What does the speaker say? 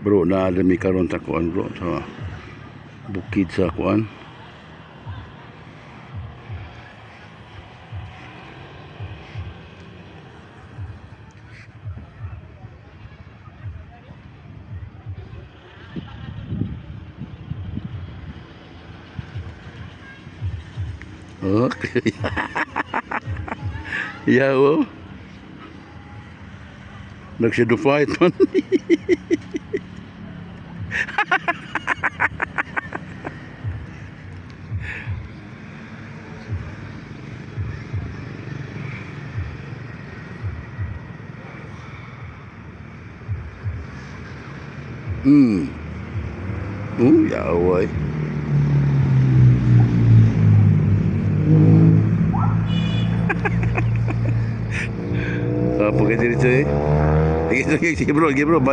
Bro, naa mi karon sa kuan, bro, sa bukid sa kuan. Okay. Yeah, well. Nag-shadow fight man. Yawa eh. Ah, pagka diretso eh. Sige, sige, sige, bro, sige, bro. Bye.